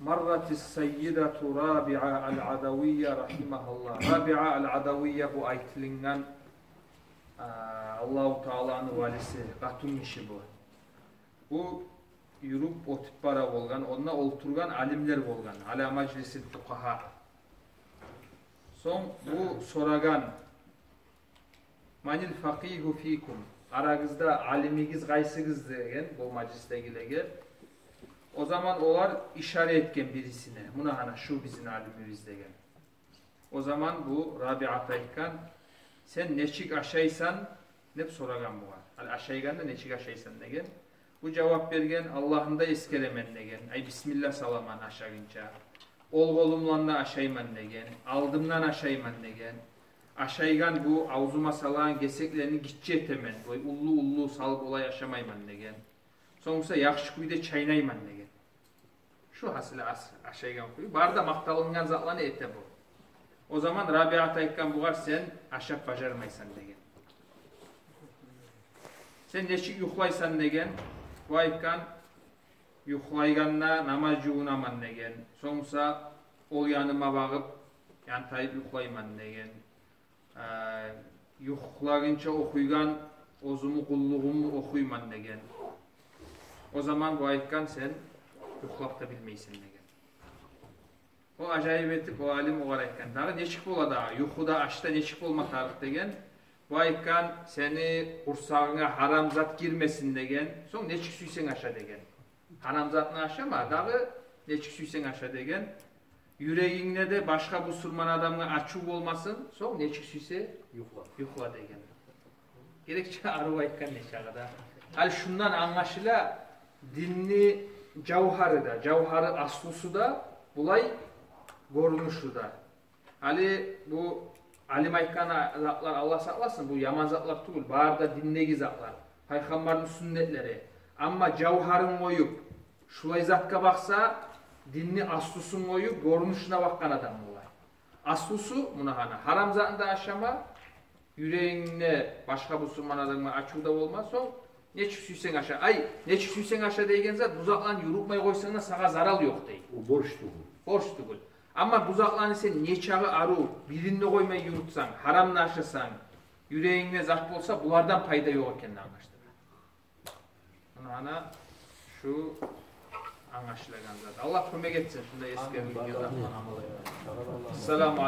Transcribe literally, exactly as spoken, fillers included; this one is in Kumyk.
Марратис саййидату Рабиа аль-Адавия рахимагьаллагь. Рабиа аль-Адавия, бу айтылынгъан, а, Аллагьу Тааланы валиси, къатынгиши бу. Бу юрюп оьтюп бара болгъан, онда олтургъан алимлер болгъан, аля мажлисил фукъагьа. Сонг бу сорагъан: «Маниль факъигьу фикум?» «Арагъызда алимигиз къайсыгъыз?» — деген бу мажлисдегилеге. О заман олар ишара этген бирисине: «Муна гьана шу бизин алимибиз», — деген. О заман бу Рабиат айтгъан: «Сен нечик ашайсан?» — деп сорагъан бугъар. «Гьали ашайгъанда нечик ашайсан?» — деген. Бу жавап берген: «Аллагьны да эсгеремен, — деген, — ай, бисмилла саламан ашагъынча. Ол къолум булан да ашайман, — деген, — алдымдан ашайман, — деген. — Ашайгъан бу авзума салагъан гесеклени гиччи этемен, бу уллу-уллу салып олай ашамайман, — деген. — Сонг буса яхшы кюйде чайнайман, — деген. Шу гьасили аш-, ашайгъан кюй. Бары да макъталынгъан затланы эте бу». О заман Рабиат айтгъан бугъар: «Сен ашап бажармайсан, — деген. — Сен нечик юхлайсан?» — деген. Бу айтгъан: «Юхлайгъанда намаз жувунаман, — деген, — сонг буса ол яныма багъып, янтайып юхлайман, — деген. — Э, юхлагъынча охуйгъан оьзюмню къуллугъумну охуйман, — деген. О заман бу айтгъан: «Сен юхлап да билмейсен», — деген. О ажайып этип, о алим огъар айтгъан: «Дагъы нечик бола дагъы? Юхуда, ашда нечик болма тарыкъ?» — деген. Бу айтгъан: «Сени къурсагъынга гьарам зат гирмесин, — деген, — сонг нечик сюйсенг аша, — деген. — Гьарам затны ашама, дагъы нечик сюйсенг аша, — деген. — Юрегингде де башгъа бусурман адамгъа ачув болмасын, сонг нечик сюйсе юхла, — деген. Герекче арив айтгъан нечакъы да. Гьали шундан англашыла, динни жавгьары да, жавгьары, аслусу да, булай гёрюнюшю де. Гьали бу алим айтгъан затлар, Аллагь сакъласын, бу яман затлар тюгюл, бары да диндеги затлар, пайхаммарны сюннетлери. Амма жавгьарын къоюп, шулай затгъа бакъса, динни аслусун къоюп, гёрюнюшюне бакъгъан адам булай. Аслусу муна гьана, гьарам затны да ашама, юрегингде башгъа бусурман адамгъа ачув да болма, сонг нечик сюйсенг аша. Ай, нечик сюйсенг аша деген зат, бу затланы юрютмей къойсанг да, сагъа зарал ёкъ», — дей. О борч тюгюл. Борч тюгюл. Амма бу затланы сен нечакъы арив, бирин де къоймай юрютсенг, гьарамны ашасанг, юрегингде зат болса, булардан пайда ёкъ экенни англашдыра. Муна гьана шу англашылагъан зат. Аллагь кёмек этсин шунда эсгерилген затланы амал этме. Ассаламу алейкум.